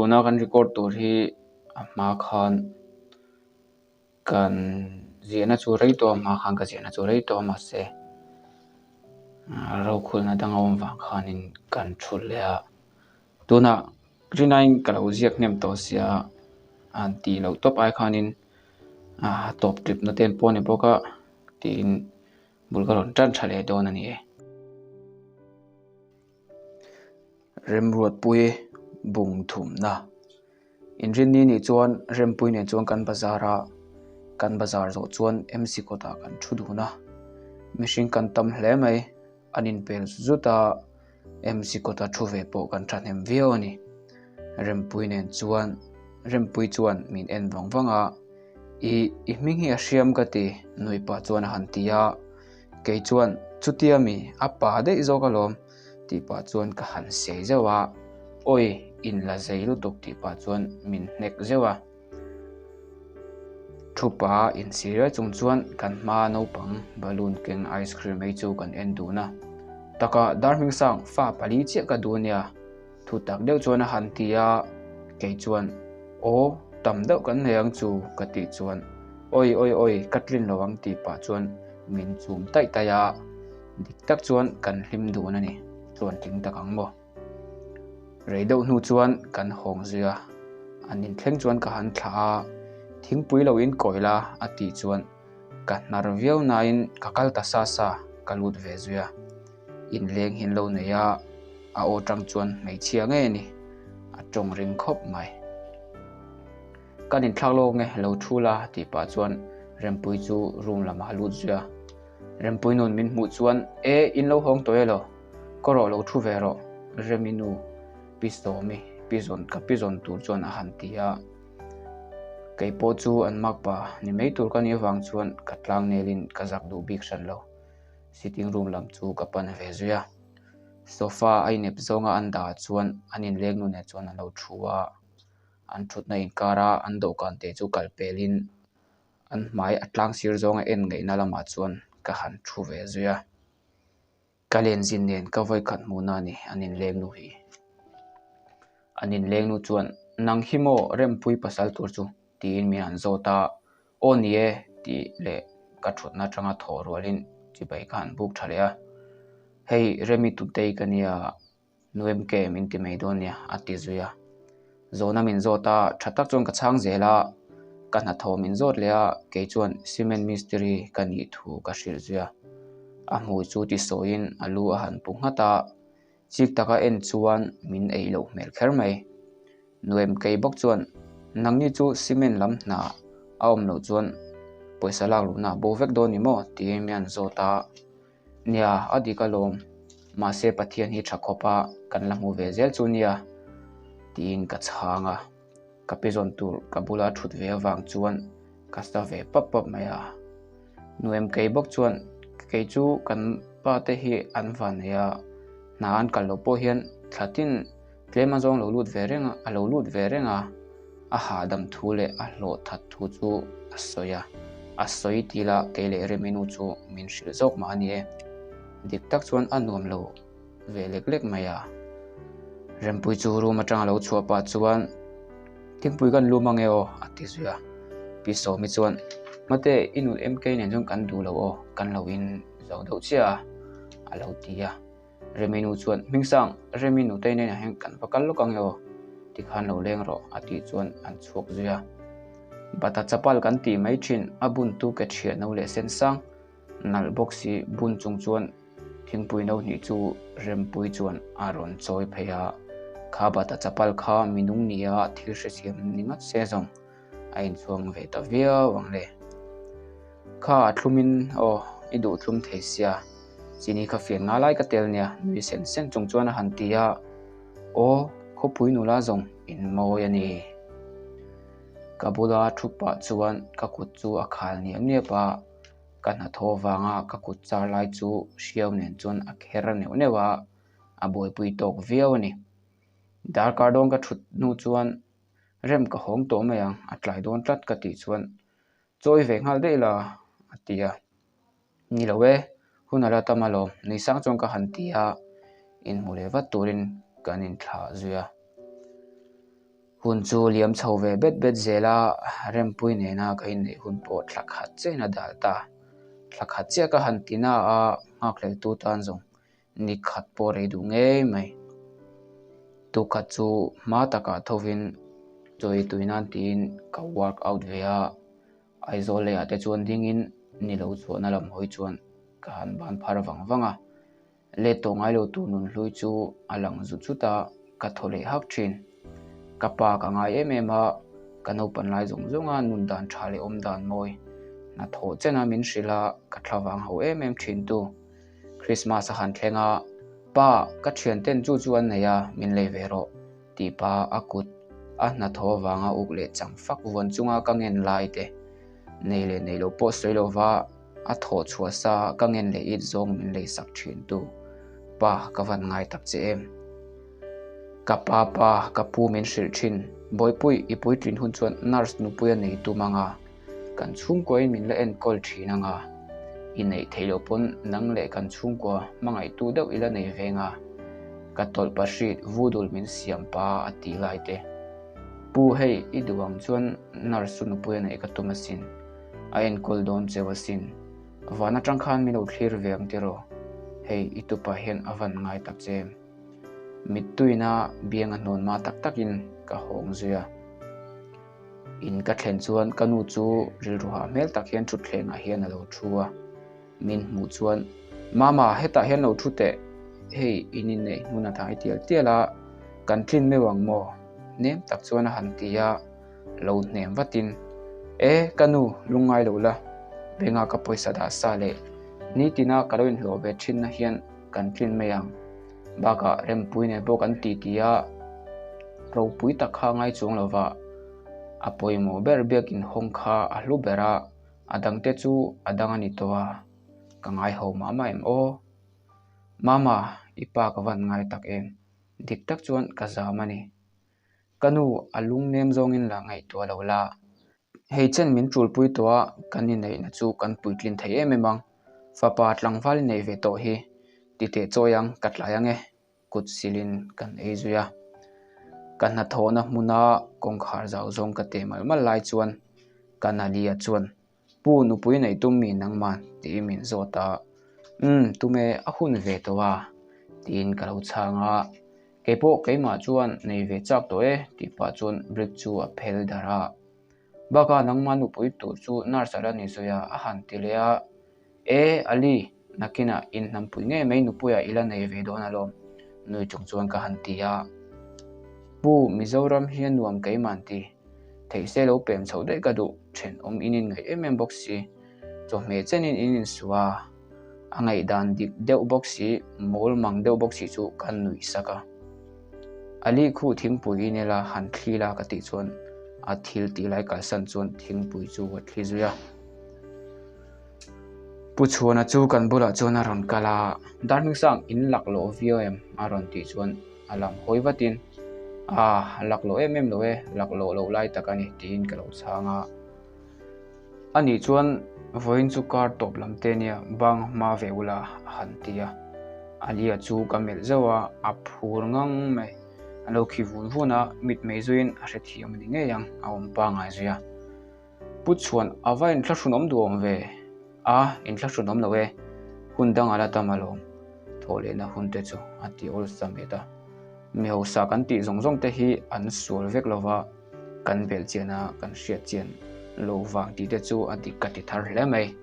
Tuna kan record tur hi a hma khan kan ziahna chu rei tawh a hma khan ka ziahna chu rei tawh a mahse rokhulna dang a awm vang khanin kan thulh leh a tunah rinaiin ka lo ziak hnem tawh sia an tih loh tawp ai khanin tawp tlipna te pawh a ni bawk a tiin bul ka rawn tan tha leh dawn a ni e. Remruatpui bung thumna inrinni nih chuan Rempui nen chuan kan bazar a kan bazar zawh chuan M_C kawtah kan thu dun a mihring kan tam hle mai an inpel zut a M_C kawta thu ve pawh kan thahnem viau a ni Rempui nen chuan Rempui chuan min en vang vang a ih i hming hi a hriam ka ti nui pah chuan a han ti a. Kei chuan, Chutia mi, a pa daih zawk alawm, tih pah chuan ka han sei zeuh a, Awi, in la zei lutuk tih pah chuan min hnek zeuh a. Thupa insi riai chung chuan kan hmaa naupang balloon keng ice cream ei chu kan en dun a. Taka Darhmingsang, fa pali chiah ka duh ania, Thu tak deuh chuan a han ti a, kei chuan, Aw, tam deuh kan nei ang chu, ka tih chuan, Awi, awi, awi, ka tlin lo ang tih pah chuan min chum taih taih a, dik tak chuan kan hlim dun a ni, tluan tling tak ang maw. Rei deuh hnu chuan kan hawng zui a, an inthleng chuan ka han thlah a, Thingpui lo in kawi la a tih chuan ka hnar viau nain ka kal ta sa sa, ka lut ve zui a, inleng hi an lo nei a. A aw tang chuan hmeichhia ngei a ni, a tawng ring khawp mai. Kan inthlak lawk nge lo thu la tih pah chuan Rempui chu room lamah a lut zui a. Rempui nun min hmuh chuan E, in lo hawng tawh e lo, ka rawh lo thu ve rawh Remi nu pi Sawmi pi zawn ka pi zawn tur chuan a han ti a. Kei pawh chu an makpa ni mai tur ka nih avang chuan ka tlang nelin ka zak duh bik hran lo. Sitting room lam chu ka pan ve zui a. Sofa a inep zawnga an dah chuan an inleng nu nen chuan an lo thu a, an thutna inkara an dawhkan te chu kal pelin an hmai a tlang sir zawnga en ngaihna lamah chuan ka han thu ve zui a. Ka lenzin nen ka vawikhat hmuhna a ni an inleng nu hi. An inleng nu chuan nang hi maw Rempui pasal tur chu tiin min han zawt a. Aw ni e tih leh ka thutna atanga thawh rualin chibai kha an buk tha leh a, hei Remi Tutei ka nia Nuem ke min ti mai dawn nia a ti zui a, zawhna min zawt a tha tak chuan ka chhang zel a, ka hnathawh min zawt leh a kei chuan cement mistiri ka nih thu ka hrilh zui a, a hmui chu ti sawiin a lu a han pu nghat a. Chik taka en chuan min ei loh hmel kher mai. Nuaim kei bawk chuan nangni chu cement lam hna a awm loh chuan pawisa lak luhna a bo vek dawn ni maw tiin min han zawt a. Nia, a dik alawm. Mahse Pathian hi tha khawp a, kan la hmu ve zel chu nia tiin ka chhang a. Ka pi zawn tur ka bula thut ve avang chuan ka sa ve pap pap mai a. Nuam kei bawk chuan kei chu kan pa te hi an van nei a, hna an kal loh pawh hian thla tin tlem a zawng lo lut ve reng a, a lo lut ve reng a, a hahdam thu leh a hlawh that thu chu a sawi a, a sawi tih lah kei leh Reminu chu min hrilh zawk mah a ni e. Dik tak chuan a nuam lo. ve lek lek mai a. Rempui chu room atanga lo chhuah pah chuan thingpui kan lum ange aw a ti zui a. Pi Sawmi chuan Mate i nu MK nen chuan kan duh lo aw kan lo in zo deuh chiah a a lo ti a. Remi nu chuan Hmingsang Remi nutei nen ah hian kan va kal lawk ange aw tikhan lo leng rawh a tih chuan an chhuak zui a. Bata chapal kan tih mai thin a buntu ke thiah no leh sen sang Nalh bawk si bun chung chuan thingpui no hnih chu Rempui chuan a rawn chawi phei a, kha bata chapal kha minung nia thil hrethiam ni ngat se zawng a inchhuang ve ta viau ang le. Kha a thlumin aw i duh thlum thei sia, chini kha fian nga lai ka tel nia nui sen sen chung chuan a han ti a, aw khawpui nula zawng in mawi a ni. Ka bula thu pah chuan ka kut chu a khal niap niap a. Ka hnathawh vanga ka kut char lai chu hriau nen chuan a kher neuh neuh a, a buaipui tawk viau a ni. Darkar dawn ka thut hnu chuan rem ka hawng tawh mai ang, a tlai dawn tlat ka tih chuan chawi ve nghal daih la a ti a. Ni lo e, hun a la tam alawm, nui sang chuan ka han ti a, inhmu leh vat turin kan inthlah zui a. Hun chu liam chho ve bet bet zel a, Rempui nena ka inneih hun pawh thla khat chiahin a dal ta. Thla khat chiah ka han ti na a, nghakhleltu tan zawng ni khat pawh rei duh ngei mai. Tukhat chu hma takah thovin chawi tui nan tiin ka work out ve a, Aizawl leiah te chuan dingin ni lo chhuahna lam hawi chuan ka han ban phar vang vang a. Let tawh ngai lo tur nunhlui chu a lang zut zut a, ka thaw leh hak thin. Ka pa ka ngai em em a, ka naupan lai zawng zawnga nun dan tha leh awm dan mawi hnathawh chena min hrilh a, ka thlavang ho em em thin tu. Christmas a han thleng a, Pa, ka thianten chu chu an nei a, min lei ve rawh, tih pa a kut a hnathawh avanga uk leh chang fak vuan chunga ka ngen lai te, nei leh nei lo pawh sawi lova a thawh chhuah sa ka ngen leh it zawng min lei sak thin tu pa ka van ngai tak che em. Ka pa pa ka pu min hrilh thin, Bawihpui i puitlin hun chuan nurse nupui a nei tum anga, kan chhungkuain min la enkawl thin anga, i neih theih loh pawn nang leh kan chhungkua hmangaihtu deuh i la nei veng a, ka tawlh pahrit vudul min siam pa a tih lai te. Pu hei i duh ang chuan nurse chu nupui a neih ka tum asin, a enkawl dawn cheu asin, van atang khan min lo thlir ve ang tiraw, hei i tupa hian a van ngai tak che em. Mittuina biang a hnawn mah tak takin ka hawng zui a. In ka thlen chuan ka nu chu rilru hah hmel tak hian thutthlengah hian a lo thu a, min hmuh chuan Mama hetah hian lo thu teh, hei in inneih hmun a thai tial tial a, kan tlin meuh ang maw? Nem tak chuan a han ti a, lo hnem vatin E ka nu lungngai lo la, benga ka pawisa dah sa leh nitina ka lo inhlawh ve thinna hian kan tlin mai ang. Bakah Rempui nen pawh kan ti ti a, ropui tak kha ngai chuang lo va, a pawimawh ber biakin hawng kha a hlu ber a, a dangte chu a dang a ni tawh a, ka ngai ho mah mah em aw. Mama, i pa ka van ngai tak em? Dik tak chuan ka zam a ni. Ka nu a lungnem zawngin la ngaihtuah lo la. Hei chen min tulpui tawh a, kan inneihna chu kan puitlin thei em em ang. Fapa tlangval i neih ve tawh hi, ti teh chawi ang, ka tlai ang e, kut silin kan ei zui a. Ka hnathawhna hmuna kawngkhar zau zawng ka teh malh malh lai chuan ka Nalia chuan, Pu nupui neih tum mi nangman? tiin min zawt a. Umm, tum e, a hun ve tawh a, tiin ka lo chhang a. Keipawh keimah chuan nei ve chak tawh e tih pah chuan brick chu a phel darh a. Bakah nangmah nupui tur chu nurse a la ni zui a, a han ti leh a. E Ali, nakinah inhnampui ngei mai nupuiah i la nei ve dawn alawm, nui chung chuan ka han ti a. Pu, Mizoram hi a nuam keimah an ti. Theih se lo pem chhoh daih ka duh, thenawm in inngaih em em bawk si. Chawhmeh chenin in insuh a. A ngaihdan dik deuh bawk si, mawl mang deuh bawk si chu ka nuih sak a. Ali khu thingpui in ila han thli la ka tih chuan a thil tih lai kalsan chuan thingpui chu a thli zui a. Pu Chhuana chu kan bulah chuan a rawn kal a, Darhmingsang in lak loh viau em? a rawn tih chuan a lam hawi vatin, A lak loh em em lo e, lak loh loh lai tak a ni tiin ka lo chhang a. A nih chuan vawiin chu kar tawp lam te nia bang hma ve ula a han ti a. Alia chu ka melh zauh a, a phur ngang mai. A lo khi vun vun a, mitmei zuiin a hrethiam a ni ngei ang, a awm pangngai zui a. Pu Chhuan, a va inthlahrunawm duh awm ve? A, inthlahrunawm lo e, hun dang a la tam alawm, thawh lehna hun te chu a ti awlsam et a. Mi hausa kan tih zawng zawng te hi an sual vek lova, kan belh chian a, kan hriat chian lo vang tih te chu a dik ka ti thar hle mai.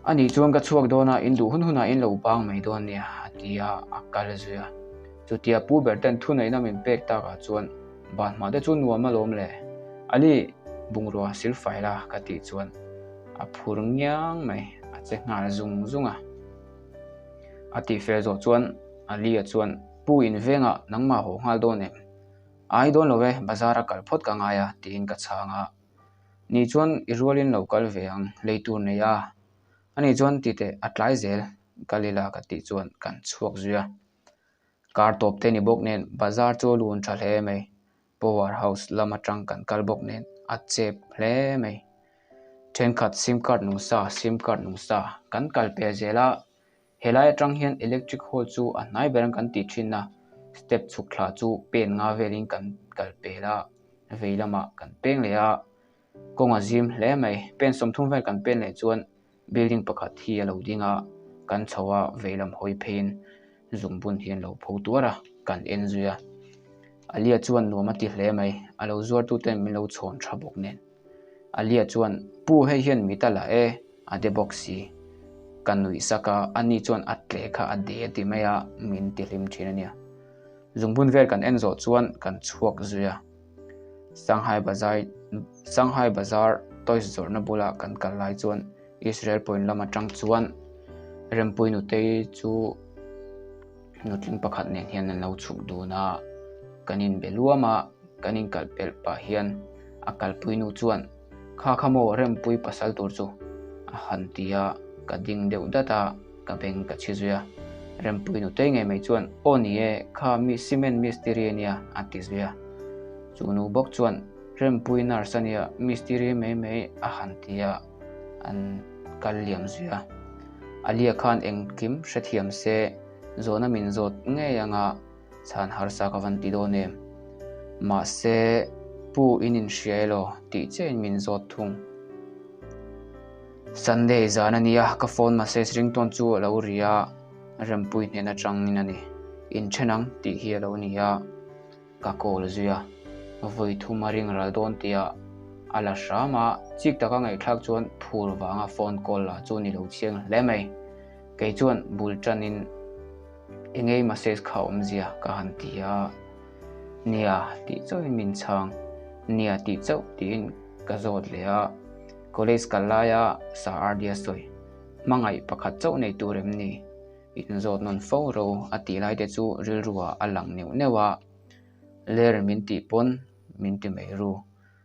A nih chuan ka chhuak dawn a, in duh hun hunah in lo bang mai dawn nia, a ti a, a kal zui a. Chutia Pu ber ten thuneihna min pek takah chuan ban hma te chu nuam alawm le. Ali, bungrua sil fai la ka tih chuan a phur ngiang mai, a che nghal zung zung a. A tih fel zawh chuan Ali-a chuan, Pu in vengah nangmah haw nghal dawn em? Ai dawn lo e, bazar a kal phawt ka ngai a, tiin ka chhang a. Ni chuan i rualin lo kal ve ang, lei tur nei a. Ani chuan ti teh a tlai zel, kal ila ka tih chuan kan chhuak zui a. Kar tawp te ni bawk nen bazar chu a lun tha hle mai. Power house lam atang kan kal bawk nen a chep hle mai. Thenkhat sim card nung sa, sim card nung sa kan kal pel zel a. Helai atang hian electric hall chu a hnai ber ang kan tih thin a. Step chhuk thla chu pen nga velin kan kal pel a, vei lamah kan peng leh a, kawng a zim hle mai. Pen 30 vel kan pen leh chuan building pakhat hi a lo ding a, kan chho a, vei lam hawi pheiin zungbun hi an lo pho tuar a, kan en zui a. Alia chuan nuam a ti hle mai, a lo zuartuten min lo chhawn tha bawk nen. Alia chuan, Pu hei hian mit a la e, a de bawk si. Ka nuih sak a, ani chuan a tle kha a de a ti mai a, min ti hlim thin a nia. Zungbun vel kan en zawh chuan kan chhuak zui a. Shanghai Bazar Shanghai Bazar toys zawrhna bula kan kal lai chuan Israel point lam atang chuan Rempui nutei chu nutling pakhat nen hian an lo chhuk dun a, kan inbe luam a, kan inkal pelh pah hian a kalpui nu chuan Kha kha maw Rempui pasal tur chu a han ti a, ka ding deuh dat a, ka beng ka chhi zui a. Rempui nutei ngei mai chuan Aw ni e, kha mi cement mistiri a nia a ti zui a. Chu nu bawk chuan Rempui nurse a nia, mistiri mai mai a han ti a, an kal liam zui a. Alia khan engkim hrethiam se zawhna min zawt ngei anga chhan harsa ka van ti dawn em? Mahse, Pu in inhria elaw tih chiahin min zawt thung. Sunday zan a nia, ka phone message ringtone chu a lo ri a, Rempui hnen atangin a ni. Inthen ang tih hi a lo ni a. Ka call zui a, vawi thum a ring ral dawn tia a la hram a, chik taka ngaihthlak chuan phur vanga phone call lah chu ni lo chiang hle mai. Kei chuan bul tanin engei message kha awmzia ka han ti a, Nia tih chauhin min chhang, Nia tih chauh tiin ka zawt leh a, college kal laia Sir Ardia sawi, hmangaih pakhat chauh nei tur em ni? Inzawt nawn fo ro a tih lai te chu rilru ah a lang neuh neuh a, ler min tih pawn min ti mai ru.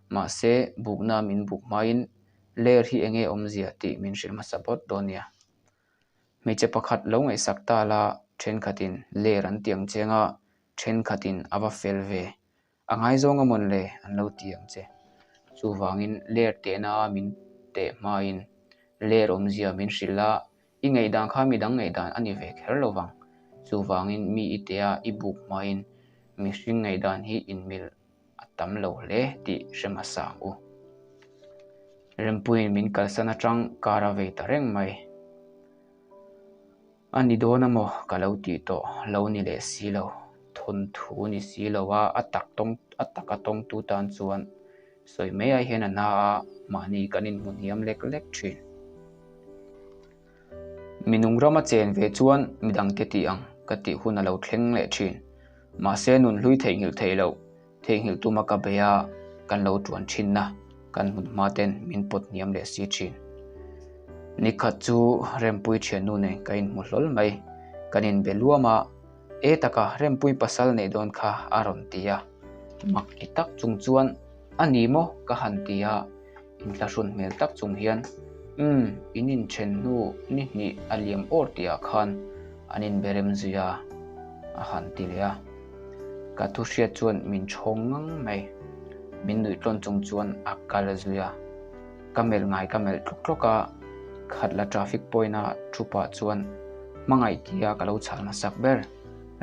Mahse, bukna min buk hmain ler hi enge awmzia tih min hrilh hmasa bawt dawn nia. Hmeichhe pakhat lo ngaihsak ta la thenkhatin ler an ti ang che anga thenkhatin a va fel ve. A ngaizawng a mawn le an lo ti ang che. Chuvangin ler tehna a min teh hmain ler awmzia min hrilh a, i ngaihdan kha midang ngaihdan a ni ve kher lo vang. Chuvangin mi i teh a i buk hmain mihring ngaihdan hi inmil a tam lo hle tih hre hmasa ang u. Rempuiin min kalsan atang kar a vei ta reng mai. A ni dawn a maw ka lo tih tawh lo ni leh si lo, thawnthu ni si lo a, a tak tawng a taka tawngtu tan chuan sawi mai ai hian a na a, mahni kan inhmu hniam lek lek thin. Minung rama chen ve chuan midangte tih ang ka tih hun a lo thleng leh thin, mahse nunhlui theihnghilh theih loh Theihnghilh tuma ka bei a, kan lo tuan thinna kan hmun hma ten min pawt hniam leh si thin. Nikhat chu Rempui thiannu nen ka inhmu hlawl mai, kan inbe luam a, E taka Rempui pasal neih dawn kha a rawn ti a, mak ti tak chung chuan a ni maw ka han ti a, Inthlahrun hmel tak chung hian, Umm, in inthen hnu ni hnih a liam awr tihah khan an inbe rem zui a, a han ti leh a. Ka thu hriat chuan min chhawng ngang mai. Min nuih tlawn chung chuan a kal zui a. Ka melh ngai ka melh tlawk tlawk a, Khatla traffic point a thu pah chuan hmangaih tia ka lo chhal hmasak ber.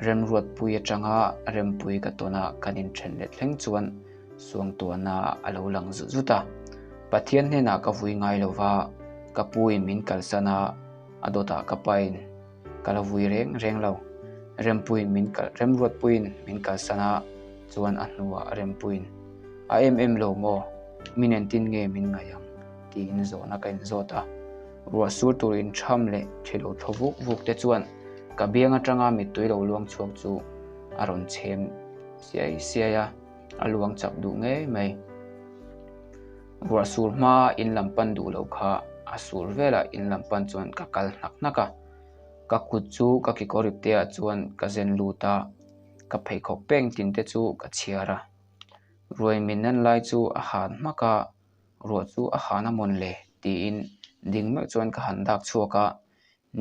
Remruatpui atanga Rempui ka tawn a kan inthen leh thleng chuan Suangtuahna a lo lang zut zut a, Pathian hnenah ka vui ngai lo va, ka puin min kalsan a, a dawtah ka pain ka la vui reng reng lo. Rempuiin min kal, Remruatpuiin min kalsan a, chuan a hnuah Rempuiin, A em em lo maw? Min entin nge min ngaih ang? tiin zawhna ka inzawt a. Ruah sur tur intham leh thilo thaw vuk vuk te chuan ka biang atanga mittui lo luang chhuak chu a rawn chhem siai siai a. A luang chak duh ngei mai. Ruah sur hma in lam pan duh loh kha a sur velah in lam pan chuan ka kal hnak hnak a. Ka kut chu ka kekawr ipte ah chuan ka zen lut a, ka pheikhawk peng tin te chu ka chhiar a. Ruai min en lai chu a han hmak a, ruah chu a han a mawn le tiin ding meuh chuan ka han dak chhuak a.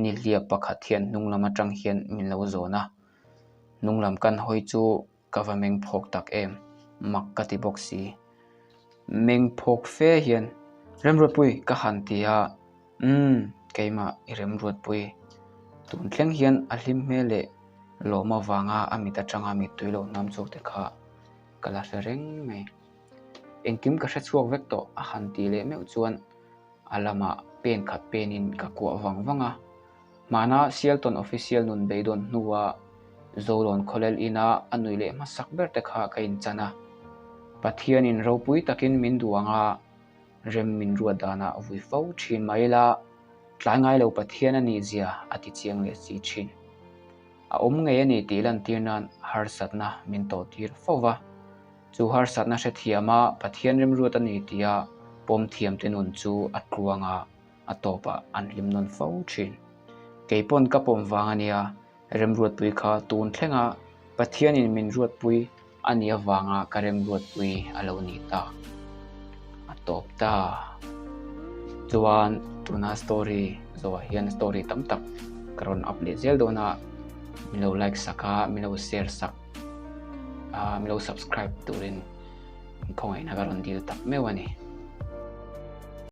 Nihliap pakhat hian hnung lam atang hian min lo zawn a, hnung lam kan hawi chu Ka va meng phawk tak em? Mak ka ti bawk si. Meng phawk fe hian, Remruatpui ka han ti a, Umm, keimah i Remruatpui. Tun thleng hian a hlim hmel leh Lawm avanga a mit atanga mittui lo hnam chhuak te kha ka la hre reng mai. Engkim ka hre chhuak vek tawh a han tih leh meuh chuan a lamah pen khat penin ka kuah vang vang a. Hmana Sialton Official nun beidawn hnua Zolawn Khawlel ina a nui leh hmasak ber te kha ka inchan a. Pathianin ropui takin min duh ang a, rem min ruat danah vui fo thin mai ila, tlai ngai lo Pathian a nih zia a ti chiang leh si thin. A awm ngei a ni tih lantir nan harsatna min tawh tir fo va. Chu harsatna hrethiama Pathian remruat a ni tia pawm thiamte nun chu a tluang a, a tawpah an hlim nawn fo thin. Kei pawn ka pawm vang a nia, remruatpui kha tun thlenga Pathianin min ruatpui a nih avanga ka remruatpui a lo ni ta. A tawp ta. Chuan tuna story zawhah hian story tam tak ka rawn up leh zel dawn a, min lo like sak a, min lo share sak a, min lo subscribe turin khawngaihna ka rawn dil tak meuh a ni.